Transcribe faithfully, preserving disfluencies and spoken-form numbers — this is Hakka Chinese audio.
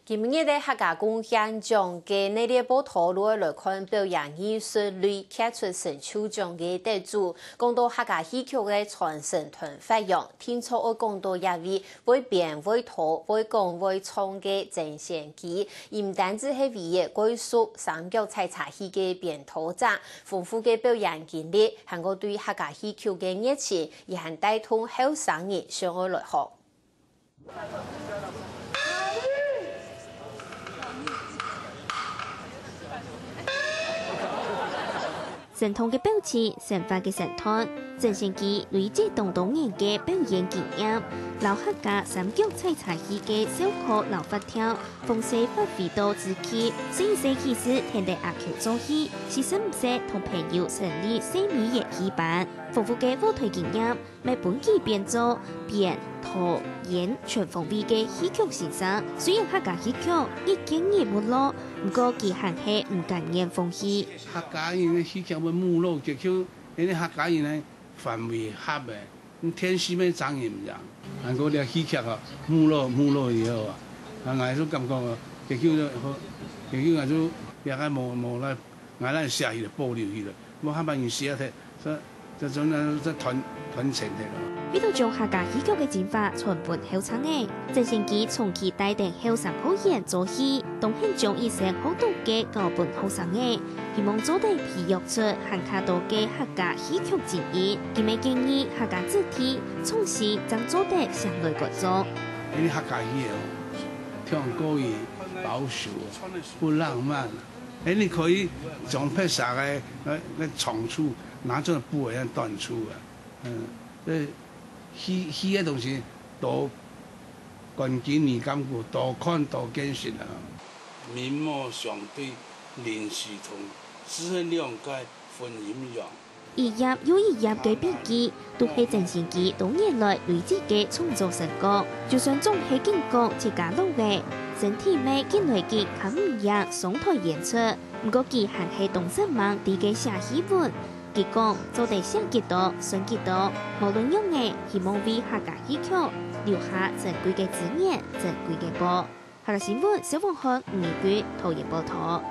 今日个客家貢獻獎个系列報導，就愛來看表演藝術類傑出成就獎个得主。講到客家戲曲个傳承同發揚，定著愛講到這位會編、會導、會講、會唱个曾先基。佢毋單止係唯一繼續三腳採茶戲个編導者，豐富个表演經歷，還過對客家戲曲个熱情，佢還帶動後生人想愛來學。 生動个表情，生活个身段，曾先基累積當多年个表演經驗，摎客家三腳採茶戲个笑科摎活跳，豐沛發揮到至極。十一歲起始跈等阿舅做戲，四十五歲同朋友成立細美園戲班，豐富个舞台經驗， 乜分佢變做編、導、演全方位个戲曲先生。雖然客家戲曲日見日沒落，毋過佢還係毋甘願放棄。客家人个戲曲會沒落，結局因為客家人个範圍狹个，電視乜爭人毋贏。還過這戲曲啊，沒落沒落以後啊，啊，𠊎就感覺啊，結局就好，結局𠊎就這个無無來，𠊎來寫起來，保留起來。 無下擺人寫忒，這這種呢，這傳傳承忒咯。為著將客家戲曲个精華傳分後生仔，曾先基長期帶等後生學員做戲，當肯將一生學到个交分後生仔，希望做得培育出還較多个客家戲曲精英。佢乜建議客家子弟創新正做得相來合作。因為客家戲哦，忒過於保守，不浪漫。 哎，你可以將別儕个个个長處拿出來補一下短處啊。嗯，這戲戲个東西多觀景你感覺多看多見識啊。明末上對林夕同，只係兩個分陰陽。 一頁又一頁个筆記，都係曾先基多年來累積个創作成果。就算總係緊講自家老了，身體乜緊來緊較毋贏上台演出，毋過佢還係當煞猛在該寫戲文。佢講，做得寫幾多，算幾多，無論仰仔，希望為客家戲曲留下珍貴个資源、珍貴个寶。客家新聞，蕭鳳漢、吳怡君、桃園報導。